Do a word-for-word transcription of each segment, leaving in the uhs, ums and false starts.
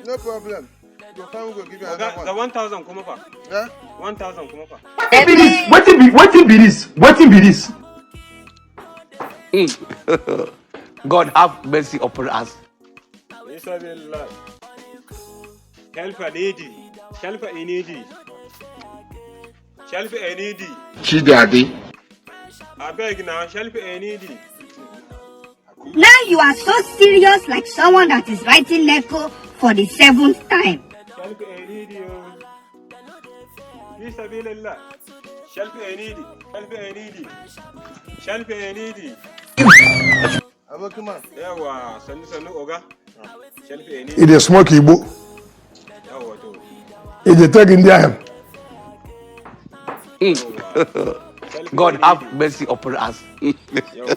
No problem. Go find who go give you another Oga, the one. One thousand come up. Yeah? One thousand come up. Wetin be this? Wetin be wetin be this? Wetin be this? Mm. God have mercy upon us. Isabella. Help a needy. Help a needy. Help a needy. Chidadi. I beg now. Help a needy. Now you are so serious, like someone that is writing Neko for the seventh time. Help a needy. Isabella. Help a needy. Help a needy. Help a needy. Aboki man. Yawa, sannu sannu oga. Help a E needy. dey smoke igbo. Yawa to. E dey take Indian hemp. Mm. Yawa. Help God a have needy. Mercy upon us. Yawa.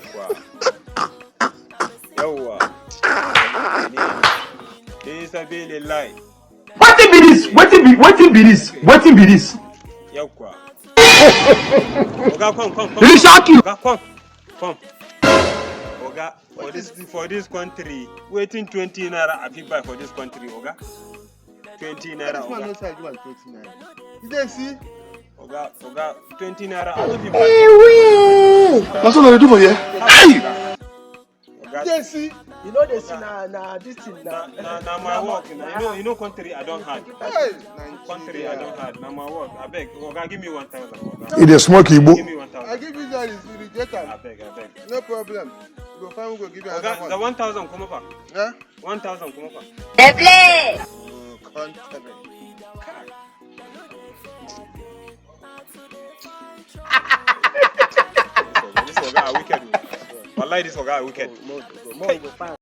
Yawa. Isabella. Wetin be this? Wetin be wetin be this? Wetin be this? Yawa. Oga, come, come, come. Really come. shock you. Oga, come. Come. Oga, for this for this country, wetin twenty naira I fit buy for this country, Oga? Twenty naira, This man Oga. No sell give am twenty naira. You dey see? Oga, Oga, twenty naira I no fit buy. Na so dem dey do for here. Hey! Oga, You dey see? You know they see na na this thing na na. na na my work na. You know, you know, country I don hard. Hey, Country I Nigeria. Don hard. Na my work. I beg, Oga, give me one thousand, Oga. E dey smoke igbo. Give me one I thousand. Give you that is you reject I am. Beg, I beg. No problem. You go find who go give you another Oga, the one. One thousand come up. Yeah? One thousand come up. They play. Oh, country. This Oga wicked. Wallahi, this Oga wicked. More, more, more, more,